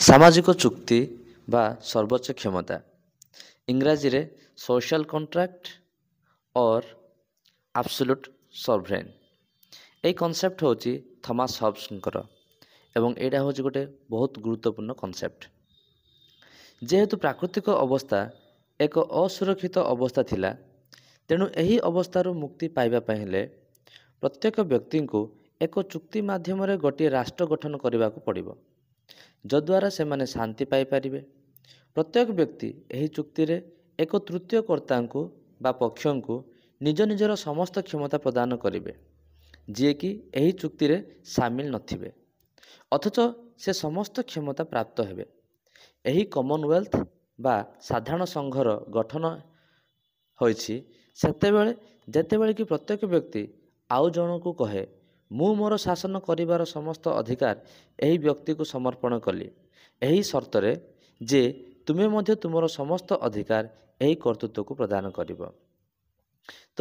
ସାମାଜିକ ଚୁକ୍ତି ବା ସର୍ବୋଚ୍ଚ କ୍ଷମତା, ଇଂରାଜୀରେ social contract or absolute sovereign. ଏଇ କନସେପ୍ଟ ହେଉଛି ଥମାସ୍ ହବ୍ସଙ୍କର ଏବଂ ଏଇଟା ହେଉଛି ଗୋଟେ ବହୁତ ଗୁରୁତ୍ୱପୂର୍ଣ୍ଣ କନସେପ୍ଟ। ଯେହେତୁ ପ୍ରାକୃତିକ ଅବସ୍ଥା ଏକ ଅସୁରକ୍ଷିତ ଅବସ୍ଥା ଥିଲା, ତେଣୁ ଏହି ଅବସ୍ଥାରୁ ମୁକ୍ତି ପାଇବା ପାଇଁ ହେଲେ ପ୍ରତ୍ୟେକ ବ୍ୟକ୍ତିଙ୍କୁ ଏକ ଚୁକ୍ତି ମାଧ୍ୟମରେ ଗୋଟିଏ ରାଷ୍ଟ୍ର ଗଠନ କରିବାକୁ ପଡ଼ିବ, ଯଦ୍ୱାରା ସେମାନେ ଶାନ୍ତି ପାଇପାରିବେ। ପ୍ରତ୍ୟେକ ବ୍ୟକ୍ତି ଏହି ଚୁକ୍ତିରେ ଏକ ତୃତୀୟ କର୍ତ୍ତାଙ୍କୁ ବା ପକ୍ଷଙ୍କୁ ନିଜ ନିଜର ସମସ୍ତ କ୍ଷମତା ପ୍ରଦାନ କରିବେ, ଯିଏକି ଏହି ଚୁକ୍ତିରେ ସାମିଲ ନଥିବେ, ଅଥଚ ସେ ସମସ୍ତ କ୍ଷମତା ପ୍ରାପ୍ତ ହେବେ। ଏହି କମନୱେଲ୍ଥ ବା ସାଧାରଣ ସଂଘର ଗଠନ ହୋଇଛି ସେତେବେଳେ ଯେତେବେଳେ କି ପ୍ରତ୍ୟେକ ବ୍ୟକ୍ତି ଆଉ ଜଣକୁ କହେ, ମୁଁ ମୋର ଶାସନ କରିବାର ସମସ୍ତ ଅଧିକାର ଏହି ବ୍ୟକ୍ତିକୁ ସମର୍ପଣ କଲି, ଏହି ସର୍ତ୍ତରେ ଯେ ତୁମେ ମଧ୍ୟ ତୁମର ସମସ୍ତ ଅଧିକାର ଏହି କର୍ତ୍ତୃତ୍ୱକୁ ପ୍ରଦାନ କରିବ। ତ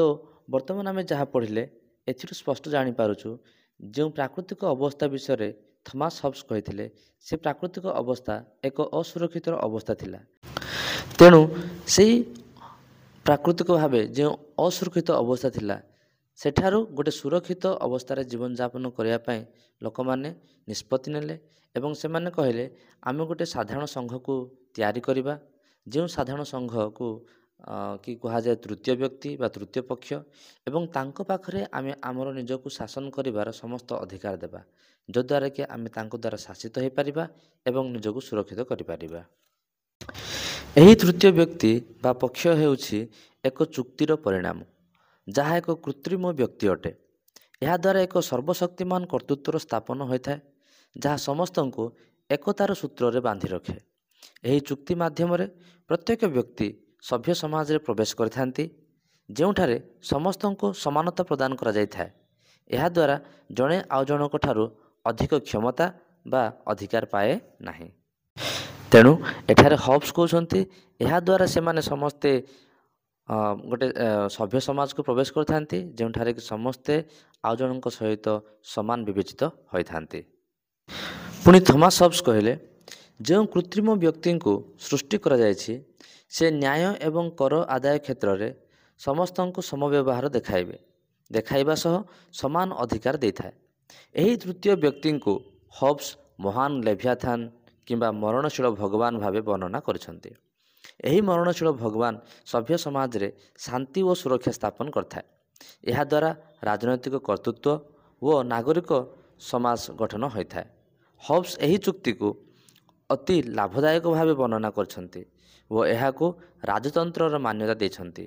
ବର୍ତ୍ତମାନ ଆମେ ଯାହା ପଢ଼ିଲେ, ଏଥିରୁ ସ୍ପଷ୍ଟ ଜାଣିପାରୁଛୁ, ଯେଉଁ ପ୍ରାକୃତିକ ଅବସ୍ଥା ବିଷୟରେ ଥମାସ୍ ହବ୍ସ କହିଥିଲେ, ସେ ପ୍ରାକୃତିକ ଅବସ୍ଥା ଏକ ଅସୁରକ୍ଷିତ ଅବସ୍ଥା ଥିଲା। ତେଣୁ ସେଇ ପ୍ରାକୃତିକ ଭାବେ ଯେଉଁ ଅସୁରକ୍ଷିତ ଅବସ୍ଥା ଥିଲା, ସେଠାରୁ ଗୋଟେ ସୁରକ୍ଷିତ ଅବସ୍ଥାରେ ଜୀବନଯାପନ କରିବା ପାଇଁ ଲୋକମାନେ ନିଷ୍ପତ୍ତି ନେଲେ ଏବଂ ସେମାନେ କହିଲେ, ଆମେ ଗୋଟେ ସାଧାରଣ ସଂଘକୁ ତିଆରି କରିବା, ଯେଉଁ ସାଧାରଣ ସଂଘକୁ କି କୁହାଯାଏ ତୃତୀୟ ବ୍ୟକ୍ତି ବା ତୃତୀୟ ପକ୍ଷ, ଏବଂ ତାଙ୍କ ପାଖରେ ଆମେ ଆମର ନିଜକୁ ଶାସନ କରିବାର ସମସ୍ତ ଅଧିକାର ଦେବା, ଯଦ୍ୱାରା କି ଆମେ ତାଙ୍କ ଦ୍ୱାରା ଶାସିତ ହୋଇପାରିବା ଏବଂ ନିଜକୁ ସୁରକ୍ଷିତ କରିପାରିବା। ଏହି ତୃତୀୟ ବ୍ୟକ୍ତି ବା ପକ୍ଷ ହେଉଛି ଏକ ଚୁକ୍ତିର ପରିଣାମ, ଯାହା ଏକ କୃତ୍ରିମ ବ୍ୟକ୍ତି ଅଟେ। ଏହାଦ୍ୱାରା ଏକ ସର୍ବଶକ୍ତିମାନ କର୍ତ୍ତୃତ୍ୱର ସ୍ଥାପନ ହୋଇଥାଏ, ଯାହା ସମସ୍ତଙ୍କୁ ଏକତାର ସୂତ୍ରରେ ବାନ୍ଧି ରଖେ। ଏହି ଚୁକ୍ତି ମାଧ୍ୟମରେ ପ୍ରତ୍ୟେକ ବ୍ୟକ୍ତି ସଭ୍ୟ ସମାଜରେ ପ୍ରବେଶ କରିଥାନ୍ତି, ଯେଉଁଠାରେ ସମସ୍ତଙ୍କୁ ସମାନତା ପ୍ରଦାନ କରାଯାଇଥାଏ। ଏହାଦ୍ୱାରା ଜଣେ ଆଉ ଜଣଙ୍କ ଠାରୁ ଅଧିକ କ୍ଷମତା ବା ଅଧିକାର ପାଏ ନାହିଁ। ତେଣୁ ଏଠାରେ ହବ୍ସ କହୁଛନ୍ତି, ଏହାଦ୍ୱାରା ସେମାନେ ସମସ୍ତେ ଗୋଟେ ସଭ୍ୟ ସମାଜକୁ ପ୍ରବେଶ କରିଥାନ୍ତି, ଯେଉଁଠାରେ କି ସମସ୍ତେ ଆଉ ଜଣଙ୍କ ସହିତ ସମାନ ବିବେଚିତ ହୋଇଥାନ୍ତି। ପୁଣି ଥମାସ୍ ହବ୍ସ କହିଲେ, ଯେଉଁ କୃତ୍ରିମ ବ୍ୟକ୍ତିଙ୍କୁ ସୃଷ୍ଟି କରାଯାଇଛି, ସେ ନ୍ୟାୟ ଏବଂ କର ଆଦାୟ କ୍ଷେତ୍ରରେ ସମସ୍ତଙ୍କୁ ସମବ୍ୟବହାର ଦେଖାଇବା ସହ ସମାନ ଅଧିକାର ଦେଇଥାଏ। ଏହି ତୃତୀୟ ବ୍ୟକ୍ତିଙ୍କୁ ହବ୍ସ ମହାନ ଲେଭିଆଥାନ କିମ୍ବା ମରଣଶୀଳ ଭଗବାନ ଭାବେ ବର୍ଣ୍ଣନା କରିଛନ୍ତି। ଏହି ମରଣଶୀଳ ଭଗବାନ ସଭ୍ୟ ସମାଜରେ ଶାନ୍ତି ଓ ସୁରକ୍ଷା ସ୍ଥାପନ କରିଥାଏ। ଏହାଦ୍ୱାରା ରାଜନୈତିକ କର୍ତ୍ତୃତ୍ୱ ଓ ନାଗରିକ ସମାଜ ଗଠନ ହୋଇଥାଏ। ହବ୍ସ ଏହି ଚୁକ୍ତିକୁ ଅତି ଲାଭଦାୟକ ଭାବେ ବର୍ଣ୍ଣନା କରିଛନ୍ତି ଓ ଏହାକୁ ରାଜତନ୍ତ୍ରର ମାନ୍ୟତା ଦେଇଛନ୍ତି।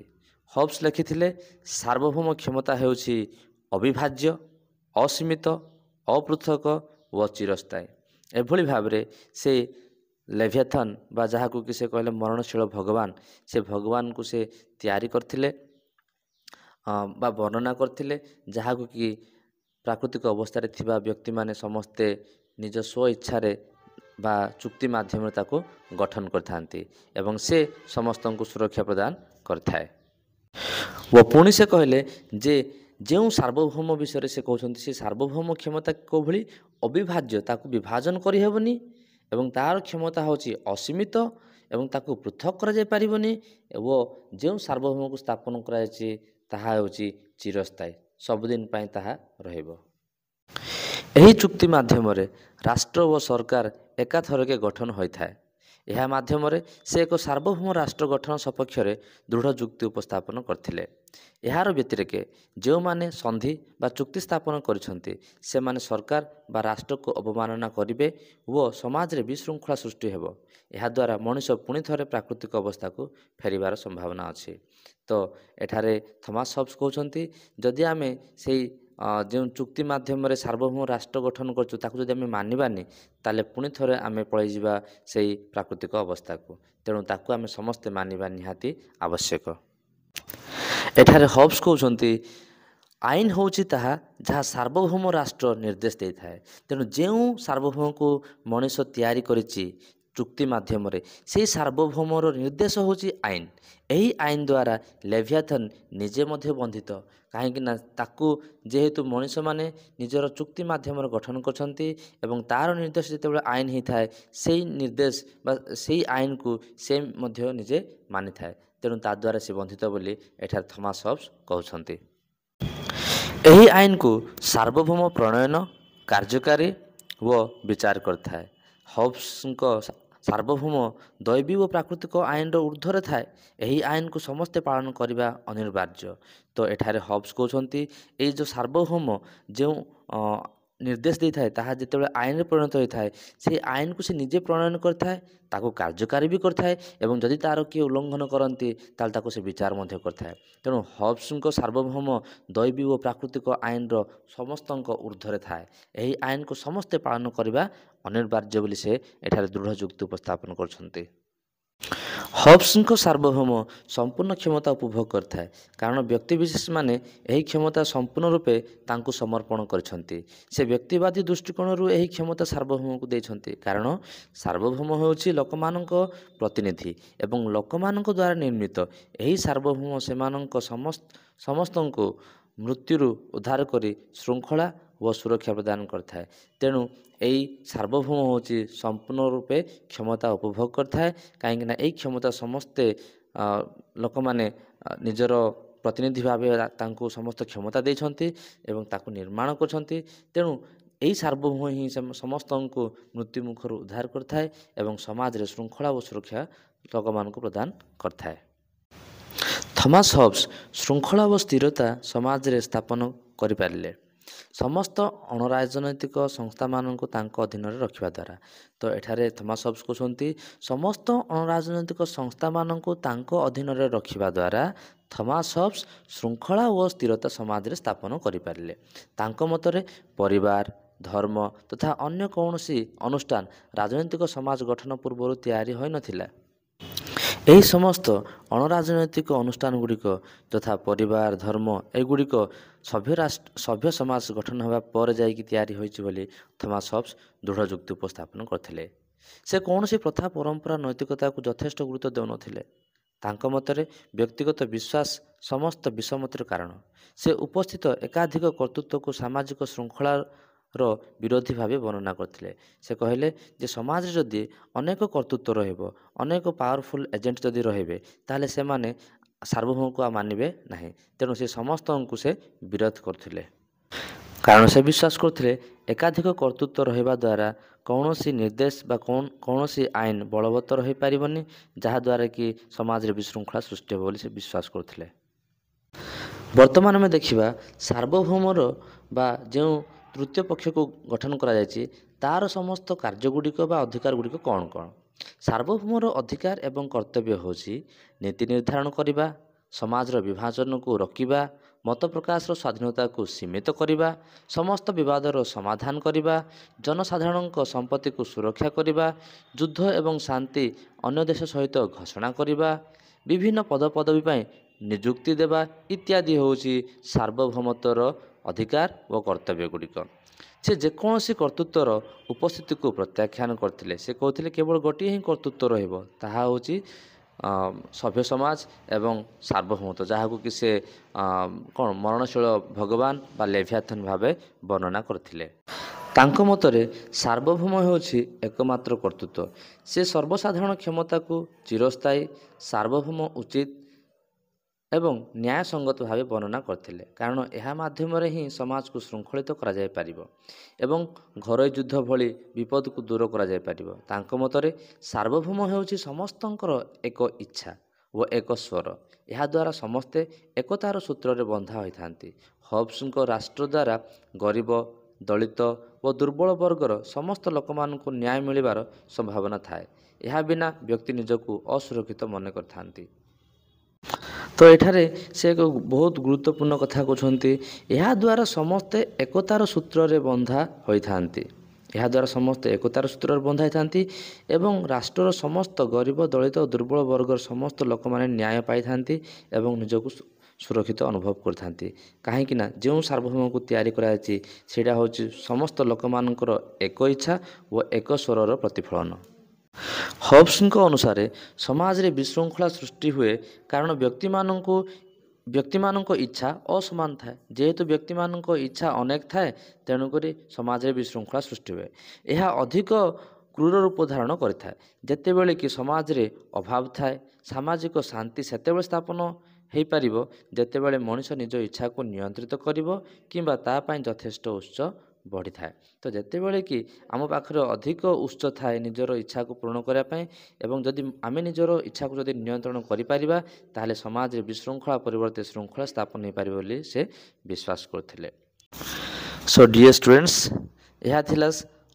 ହବ୍ସ ଲେଖିଥିଲେ, ସାର୍ବଭୌମ କ୍ଷମତା ହେଉଛି ଅବିଭାଜ୍ୟ, ଅସୀମିତ, ଅପୃଥକ ଓ ଚିରସ୍ଥାୟୀ। ଏଭଳି ଭାବରେ ସେ ଲେଭିଆଥନ୍ ବା ଯାହାକୁ କି ସେ କହିଲେ ମରଣଶୀଳ ଭଗବାନ, ସେ ଭଗବାନଙ୍କୁ ସେ ତିଆରି କରିଥିଲେ ବା ବର୍ଣ୍ଣନା କରିଥିଲେ, ଯାହାକୁ କି ପ୍ରାକୃତିକ ଅବସ୍ଥାରେ ଥିବା ବ୍ୟକ୍ତିମାନେ ସମସ୍ତେ ନିଜ ସ୍ୱ ଇଚ୍ଛାରେ ବା ଚୁକ୍ତି ମାଧ୍ୟମରେ ତାକୁ ଗଠନ କରିଥାନ୍ତି ଏବଂ ସେ ସମସ୍ତଙ୍କୁ ସୁରକ୍ଷା ପ୍ରଦାନ କରିଥାଏ। ଓ ପୁଣି ସେ କହିଲେ ଯେ ଯେଉଁ ସାର୍ବଭୌମ ବିଷୟରେ ସେ କହୁଛନ୍ତି, ସେ ସାର୍ବଭୌମ କ୍ଷମତା କେଉଁଭଳି ଅବିଭାଜ୍ୟ, ତାକୁ ବିଭାଜନ କରିହେବନି, ଏବଂ ତା'ର କ୍ଷମତା ହେଉଛି ଅସୀମିତ ଏବଂ ତାକୁ ପୃଥକ କରାଯାଇପାରିବନି, ଓ ଯେଉଁ ସାର୍ବଭୌମକୁ ସ୍ଥାପନ କରାଯାଇଛି ତାହା ହେଉଛି ଚିରସ୍ଥାୟୀ, ସବୁଦିନ ପାଇଁ ତାହା ରହିବ। ଏହି ଚୁକ୍ତି ମାଧ୍ୟମରେ ରାଷ୍ଟ୍ର ଓ ସରକାର ଏକାଥରକେ ଗଠନ ହୋଇଥାଏ। ଏହା ମାଧ୍ୟମରେ ସେ ଏକ ସାର୍ବଭୌମ ରାଷ୍ଟ୍ର ଗଠନ ସପକ୍ଷରେ ଦୃଢ଼ ଯୁକ୍ତି ଉପସ୍ଥାପନ କରିଥିଲେ। ଏହାର ବ୍ୟତିରେକେ ଯେଉଁମାନେ ସନ୍ଧି ବା ଚୁକ୍ତି ସ୍ଥାପନ କରିଛନ୍ତି, ସେମାନେ ସରକାର ବା ରାଷ୍ଟ୍ରକୁ ଅବମାନନା କରିବେ ଓ ସମାଜରେ ବିଶୃଙ୍ଖଳା ସୃଷ୍ଟି ହେବ। ଏହାଦ୍ୱାରା ମଣିଷ ପୁଣି ଥରେ ପ୍ରାକୃତିକ ଅବସ୍ଥାକୁ ଫେରିବାର ସମ୍ଭାବନା ଅଛି। ତ ଏଠାରେ ଥମାସ୍ ହବ୍ସ କହୁଛନ୍ତି, ଯଦି ଆମେ ସେଇ ଯେଉଁ ଚୁକ୍ତି ମାଧ୍ୟମରେ ସାର୍ବଭୌମ ରାଷ୍ଟ୍ର ଗଠନ କରୁଛୁ ତାକୁ ଯଦି ଆମେ ମାନିବାନି, ତାହେଲେ ପୁଣି ଥରେ ଆମେ ପଳାଇଯିବା ସେଇ ପ୍ରାକୃତିକ ଅବସ୍ଥାକୁ। ତେଣୁ ତାକୁ ଆମେ ସମସ୍ତେ ମାନିବା ନିହାତି ଆବଶ୍ୟକ। ଏଠାରେ ହବ୍ସ କହୁଛନ୍ତି, ଆଇନ ହେଉଛି ତାହା ଯାହା ସାର୍ବଭୌମ ରାଷ୍ଟ୍ର ନିର୍ଦ୍ଦେଶ ଦେଇଥାଏ। ତେଣୁ ଯେଉଁ ସାର୍ବଭୌମକୁ ମଣିଷ ତିଆରି କରିଛି ଚୁକ୍ତି ମାଧ୍ୟମରେ। ସେହି ସାର୍ବଭୌମର ନିର୍ଦ୍ଦେଶ ହେଉଛି ଆଇନ। ଏହି ଆଇନ ଦ୍ୱାରା ଲେଭିଆଥନ୍ ନିଜେ ମଧ୍ୟ ବନ୍ଧିତ, କାହିଁକିନା ତାକୁ ଯେହେତୁ ମଣିଷମାନେ ନିଜର ଚୁକ୍ତି ମାଧ୍ୟମରେ ଗଠନ କରିଛନ୍ତି ଏବଂ ତା'ର ନିର୍ଦ୍ଦେଶ ଯେତେବେଳେ ଆଇନ ହେଇଥାଏ, ସେଇ ନିର୍ଦ୍ଦେଶ ବା ସେଇ ଆଇନକୁ ସେ ମଧ୍ୟ ନିଜେ ମାନିଥାଏ। ତେଣୁ ତା ଦ୍ୱାରା ସେ ବନ୍ଧିତ ବୋଲି ଏଠାରେ ଥମାସ୍ ହବ୍ସ କହୁଛନ୍ତି। ଏହି ଆଇନକୁ ସାର୍ବଭୌମ ପ୍ରଣୟନ, କାର୍ଯ୍ୟକାରୀ ଓ ବିଚାର କରିଥାଏ। ହବ୍ସଙ୍କ ସାର୍ବଭୌମ ଦୈବୀ ଓ ପ୍ରାକୃତିକ ଆଇନର ଉର୍ଦ୍ଧ୍ୱରେ ଥାଏ। ଏହି ଆଇନକୁ ସମସ୍ତେ ପାଳନ କରିବା ଅନିବାର୍ଯ୍ୟ। ତ ଏଠାରେ ହବ୍ସ କହୁଛନ୍ତି, ଏଇ ଯେଉଁ ସାର୍ବଭୌମ ଯେଉଁ ନିର୍ଦ୍ଦେଶ ଦେଇଥାଏ, ତାହା ଯେତେବେଳେ ଆଇନରେ ପରିଣତ ହୋଇଥାଏ, ସେଇ ଆଇନକୁ ସେ ନିଜେ ପ୍ରଣୟନ କରିଥାଏ, ତାକୁ କାର୍ଯ୍ୟକାରୀ ବି କରିଥାଏ ଏବଂ ଯଦି ତା'ର କିଏ ଉଲ୍ଲଂଘନ କରନ୍ତି, ତାହେଲେ ତାକୁ ସେ ବିଚାର ମଧ୍ୟ କରିଥାଏ। ତେଣୁ ହବ୍ସଙ୍କ ସାର୍ବଭୌମ ଦୈବୀ ଓ ପ୍ରାକୃତିକ ଆଇନର ସମସ୍ତଙ୍କ ଉର୍ଦ୍ଧ୍ୱରେ ଥାଏ। ଏହି ଆଇନକୁ ସମସ୍ତେ ପାଳନ କରିବା ଅନିବାର୍ଯ୍ୟ ବୋଲି ସେ ଏଠାରେ ଦୃଢ଼ ଯୁକ୍ତି ଉପସ୍ଥାପନ କରୁଛନ୍ତି। ହବ୍ସଙ୍କ ସାର୍ବଭୌମ ସମ୍ପୂର୍ଣ୍ଣ କ୍ଷମତା ଉପଭୋଗ କରିଥାଏ, କାରଣ ବ୍ୟକ୍ତିବିଶେଷମାନେ ଏହି କ୍ଷମତା ସମ୍ପୂର୍ଣ୍ଣ ରୂପେ ତାଙ୍କୁ ସମର୍ପଣ କରିଛନ୍ତି। ସେ ବ୍ୟକ୍ତିବାଦୀ ଦୃଷ୍ଟିକୋଣରୁ ଏହି କ୍ଷମତା ସାର୍ବଭୌମକୁ ଦେଇଛନ୍ତି, କାରଣ ସାର୍ବଭୌମ ହେଉଛି ଲୋକମାନଙ୍କ ପ୍ରତିନିଧି ଏବଂ ଲୋକମାନଙ୍କ ଦ୍ୱାରା ନିର୍ମିତ। ଏହି ସାର୍ବଭୌମ ସେମାନଙ୍କ ସମସ୍ତଙ୍କୁ ମୃତ୍ୟୁରୁ ଉଦ୍ଧାର କରି ଶୃଙ୍ଖଳା ଓ ସୁରକ୍ଷା ପ୍ରଦାନ କରିଥାଏ। ତେଣୁ ଏଇ ସାର୍ବଭୌମ ହେଉଛି ସମ୍ପୂର୍ଣ୍ଣ ରୂପେ କ୍ଷମତା ଉପଭୋଗ କରିଥାଏ, କାହିଁକିନା ଏଇ କ୍ଷମତା ସମସ୍ତେ ଲୋକମାନେ ନିଜର ପ୍ରତିନିଧି ଭାବେ ତାଙ୍କୁ ସମସ୍ତ କ୍ଷମତା ଦେଇଛନ୍ତି ଏବଂ ତାକୁ ନିର୍ମାଣ କରିଛନ୍ତି। ତେଣୁ ଏହି ସାର୍ବଭୌମ ହିଁ ସମସ୍ତଙ୍କୁ ମୃତ୍ୟୁ ମୁଖରୁ ଉଦ୍ଧାର କରିଥାଏ ଏବଂ ସମାଜରେ ଶୃଙ୍ଖଳା ଓ ସୁରକ୍ଷା ଲୋକମାନଙ୍କୁ ପ୍ରଦାନ କରିଥାଏ। ଥମାସ୍ ହବ୍ସ ଶୃଙ୍ଖଳା ଓ ସ୍ଥିରତା ସମାଜରେ ସ୍ଥାପନ କରିପାରିଲେ ସମସ୍ତ ଅଣରାଜନୈତିକ ସଂସ୍ଥାମାନଙ୍କୁ ତାଙ୍କ ଅଧୀନରେ ରଖିବା ଦ୍ୱାରା। ତ ଏଠାରେ ଥମାସ୍ ହବ୍ସ କହୁଛନ୍ତି, ସମସ୍ତ ଅଣରାଜନୈତିକ ସଂସ୍ଥାମାନଙ୍କୁ ତାଙ୍କ ଅଧୀନରେ ରଖିବା ଦ୍ୱାରା ଥମାସ୍ ହବ୍ସ ଶୃଙ୍ଖଳା ଓ ସ୍ଥିରତା ସମାଜରେ ସ୍ଥାପନ କରିପାରିଲେ। ତାଙ୍କ ମତରେ ପରିବାର, ଧର୍ମ ତଥା ଅନ୍ୟ କୌଣସି ଅନୁଷ୍ଠାନ ରାଜନୈତିକ ସମାଜ ଗଠନ ପୂର୍ବରୁ ତିଆରି ହୋଇନଥିଲା। ଏହି ସମସ୍ତ ଅଣରାଜନୈତିକ ଅନୁଷ୍ଠାନ ଗୁଡ଼ିକ ଯଥା ପରିବାର, ଧର୍ମ, ଏଗୁଡ଼ିକ ସଭ୍ୟ ରାଷ୍ଟ୍ର, ସଭ୍ୟ ସମାଜ ଗଠନ ହେବା ପରେ ଯାଇକି ତିଆରି ହୋଇଛି ବୋଲି ଥମାସ୍ ହବ୍ସ ଦୃଢ଼ ଯୁକ୍ତି ଉପସ୍ଥାପନ କରିଥିଲେ। ସେ କୌଣସି ପ୍ରଥା, ପରମ୍ପରା, ନୈତିକତାକୁ ଯଥେଷ୍ଟ ଗୁରୁତ୍ୱ ଦେଉନଥିଲେ। ତାଙ୍କ ମତରେ ବ୍ୟକ୍ତିଗତ ବିଶ୍ୱାସ ସମସ୍ତ ବିସମ୍ମତିର କାରଣ। ସେ ଉପସ୍ଥିତ ଏକାଧିକ କର୍ତ୍ତୃତ୍ୱକୁ ସାମାଜିକ ଶୃଙ୍ଖଳାର ବିରୋଧୀ ଭାବେ ବର୍ଣ୍ଣନା କରିଥିଲେ। ସେ କହିଲେ ଯେ ସମାଜରେ ଯଦି ଅନେକ କର୍ତ୍ତୃତ୍ୱ ରହିବ, ଅନେକ ପାୱାରଫୁଲ୍ ଏଜେଣ୍ଟ ଯଦି ରହିବେ, ତାହେଲେ ସେମାନେ ସାର୍ବଭୌମକୁ ଆଉ ମାନିବେ ନାହିଁ। ତେଣୁ ସେ ସମସ୍ତଙ୍କୁ ସେ ବିରୋଧ କରୁଥିଲେ, କାରଣ ସେ ବିଶ୍ୱାସ କରୁଥିଲେ ଏକାଧିକ କର୍ତ୍ତୃତ୍ୱ ରହିବା ଦ୍ୱାରା କୌଣସି ନିର୍ଦ୍ଦେଶ ବା କୌଣସି ଆଇନ ବଳବତ୍ତର ହୋଇପାରିବନି, ଯାହାଦ୍ୱାରା କି ସମାଜରେ ବିଶୃଙ୍ଖଳା ସୃଷ୍ଟି ହେବ ବୋଲି ସେ ବିଶ୍ୱାସ କରୁଥିଲେ। ବର୍ତ୍ତମାନ ଆମେ ଦେଖିବା ସାର୍ବଭୌମର ବା ଯେଉଁ ତୃତୀୟ ପକ୍ଷକୁ ଗଠନ କରାଯାଇଛି, ତା'ର ସମସ୍ତ କାର୍ଯ୍ୟଗୁଡ଼ିକ ବା ଅଧିକାର ଗୁଡ଼ିକ କ'ଣ କ'ଣ। ସାର୍ବଭୌମର ଅଧିକାର ଏବଂ କର୍ତ୍ତବ୍ୟ ହେଉଛି ନୀତି ନିର୍ଦ୍ଧାରଣ କରିବା, ସମାଜର ବିଭାଜନକୁ ରୋକିବା, ମତ ପ୍ରକାଶର ସ୍ୱାଧୀନତାକୁ ସୀମିତ କରିବା, ସମସ୍ତ ବିବାଦର ସମାଧାନ କରିବା, ଜନସାଧାରଣଙ୍କ ସମ୍ପତ୍ତିକୁ ସୁରକ୍ଷା କରିବା, ଯୁଦ୍ଧ ଏବଂ ଶାନ୍ତି ଅନ୍ୟ ଦେଶ ସହିତ ଘୋଷଣା କରିବା, ବିଭିନ୍ନ ପଦପଦବୀ ପାଇଁ ନିଯୁକ୍ତି ଦେବା ଇତ୍ୟାଦି ହେଉଛି ସାର୍ବଭୌମତ୍ୱର ଅଧିକାର ଓ କର୍ତ୍ତବ୍ୟ ଗୁଡ଼ିକ। ସେ ଯେକୌଣସି କର୍ତ୍ତୃତ୍ୱର ଉପସ୍ଥିତିକୁ ପ୍ରତ୍ୟାଖ୍ୟାନ କରିଥିଲେ। ସେ କହୁଥିଲେ କେବଳ ଗୋଟିଏ ହିଁ କର୍ତ୍ତୃତ୍ୱ ରହିବ, ତାହା ହେଉଛି ସଭ୍ୟ ସମାଜ ଏବଂ ସାର୍ବଭୌମତ୍ୱ, ଯାହାକୁ କି ସେ କ'ଣ ମରଣଶୀଳ ଭଗବାନ ବା ଲେଭିଆଥନ୍ ଭାବେ ବର୍ଣ୍ଣନା କରିଥିଲେ। ତାଙ୍କ ମତରେ ସାର୍ବଭୌମ ହେଉଛି ଏକମାତ୍ର କର୍ତ୍ତୃତ୍ୱ। ସେ ସର୍ବସାଧାରଣ କ୍ଷମତାକୁ ଚିରସ୍ଥାୟୀ, ସାର୍ବଭୌମ, ଉଚିତ ଏବଂ ନ୍ୟାୟସଙ୍ଗତ ଭାବେ ବର୍ଣ୍ଣନା କରିଥିଲେ, କାରଣ ଏହା ମାଧ୍ୟମରେ ହିଁ ସମାଜକୁ ଶୃଙ୍ଖଳିତ କରାଯାଇପାରିବ ଏବଂ ଘରୋଇ ଯୁଦ୍ଧ ଭଳି ବିପଦକୁ ଦୂର କରାଯାଇପାରିବ। ତାଙ୍କ ମତରେ ସାର୍ବଭୌମ ହେଉଛି ସମସ୍ତଙ୍କର ଏକ ଇଚ୍ଛା ଓ ଏକ ସ୍ୱର। ଏହାଦ୍ୱାରା ସମସ୍ତେ ଏକତାର ସୂତ୍ରରେ ବନ୍ଧା ହୋଇଥାନ୍ତି। ହବ୍ସଙ୍କ ରାଷ୍ଟ୍ର ଦ୍ୱାରା ଗରିବ, ଦଳିତ ଓ ଦୁର୍ବଳ ବର୍ଗର ସମସ୍ତ ଲୋକମାନଙ୍କୁ ନ୍ୟାୟ ମିଳିବାର ସମ୍ଭାବନା ଥାଏ। ଏହା ବିନା ବ୍ୟକ୍ତି ନିଜକୁ ଅସୁରକ୍ଷିତ ମନେ କରିଥାନ୍ତି। ତ ଏଠାରେ ସେ ଏକ ବହୁତ ଗୁରୁତ୍ୱପୂର୍ଣ୍ଣ କଥା କହୁଛନ୍ତି, ଏହାଦ୍ୱାରା ସମସ୍ତେ ଏକତାର ସୂତ୍ରରେ ବନ୍ଧା ହୋଇଥାନ୍ତି। ଏହାଦ୍ୱାରା ସମସ୍ତେ ଏକତାର ସୂତ୍ରରେ ବନ୍ଧା ହୋଇଥାନ୍ତି ଏବଂ ରାଷ୍ଟ୍ରର ସମସ୍ତ ଗରିବ, ଦଳିତ ଓ ଦୁର୍ବଳ ବର୍ଗର ସମସ୍ତ ଲୋକମାନେ ନ୍ୟାୟ ପାଇଥାନ୍ତି ଏବଂ ନିଜକୁ ସୁରକ୍ଷିତ ଅନୁଭବ କରିଥାନ୍ତି, କାହିଁକି ନା ଯେଉଁ ସାର୍ବଭୌମକୁ ତିଆରି କରାଯାଇଛି ସେଇଟା ହେଉଛି ସମସ୍ତ ଲୋକମାନଙ୍କର ଏକ ଇଚ୍ଛା ଓ ଏକ ସ୍ୱରର ପ୍ରତିଫଳନ। ହବ୍ସଙ୍କ ଅନୁସାରେ ସମାଜରେ ବିଶୃଙ୍ଖଳା ସୃଷ୍ଟି ହୁଏ, କାରଣ ବ୍ୟକ୍ତିମାନଙ୍କ ଇଚ୍ଛା ଅସମାନ ଥାଏ। ଯେହେତୁ ବ୍ୟକ୍ତିମାନଙ୍କ ଇଚ୍ଛା ଅନେକ ଥାଏ, ତେଣୁକରି ସମାଜରେ ବିଶୃଙ୍ଖଳା ସୃଷ୍ଟି ହୁଏ। ଏହା ଅଧିକ କ୍ରୁର ରୂପ ଧାରଣ କରିଥାଏ ଯେତେବେଳେ କି ସମାଜରେ ଅଭାବ ଥାଏ। ସାମାଜିକ ଶାନ୍ତି ସେତେବେଳେ ସ୍ଥାପନ ହୋଇପାରିବ, ଯେତେବେଳେ ମଣିଷ ନିଜ ଇଚ୍ଛାକୁ ନିୟନ୍ତ୍ରିତ କରିବ କିମ୍ବା ତା ପାଇଁ ଯଥେଷ୍ଟ ଉତ୍ସ ବଢ଼ିଥାଏ। ତ ଯେତେବେଳେ କି ଆମ ପାଖରେ ଅଧିକ ଉତ୍ସ ଥାଏ ନିଜର ଇଚ୍ଛାକୁ ପୂରଣ କରିବା ପାଇଁ, ଏବଂ ଯଦି ଆମେ ନିଜର ଇଚ୍ଛାକୁ ଯଦି ନିୟନ୍ତ୍ରଣ କରିପାରିବା, ତାହେଲେ ସମାଜରେ ବିଶୃଙ୍ଖଳା ପରିବର୍ତ୍ତେ ଶୃଙ୍ଖଳା ସ୍ଥାପନ ହୋଇପାରିବ ବୋଲି ସେ ବିଶ୍ୱାସ କରୁଥିଲେ। ସୋ ଡିଅର୍ ଷ୍ଟୁଡେଣ୍ଟସ୍, ଏହା ଥିଲା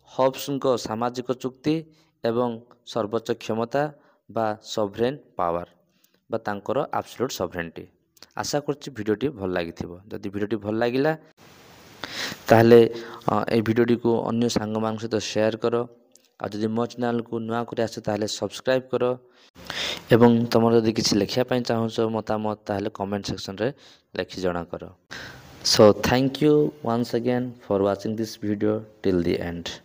ହବ୍ସଙ୍କ ସାମାଜିକ ଚୁକ୍ତି ଏବଂ ସର୍ବୋଚ୍ଚ କ୍ଷମତା ବା ସଭରେନ୍ ପାୱାର ବା ତାଙ୍କର ଆବସୋଲ୍ୟୁଟ୍ ସଭରେଣ୍ଟି। ଆଶା କରୁଛି ଭିଡ଼ିଓଟି ଭଲ ଲାଗିଥିବ। ଯଦି ଭିଡ଼ିଓଟି ଭଲ ଲାଗିଲା, ତାହେଲେ ଏଇ ଭିଡ଼ିଓଟିକୁ ଅନ୍ୟ ସାଙ୍ଗମାନଙ୍କ ସହିତ ସେୟାର କର। ଆଉ ଯଦି ମୋ ଚ୍ୟାନେଲକୁ ନୂଆ କରି ଆସ, ତାହେଲେ ସବସ୍କ୍ରାଇବ୍ କର ଏବଂ ତୁମର ଯଦି କିଛି ଲେଖିବା ପାଇଁ ଚାହୁଁଛ ମତାମତ, ତାହେଲେ କମେଣ୍ଟ ସେକ୍ସନରେ ଲେଖି ଜଣା କର। So thank you once again for watching this video till the end.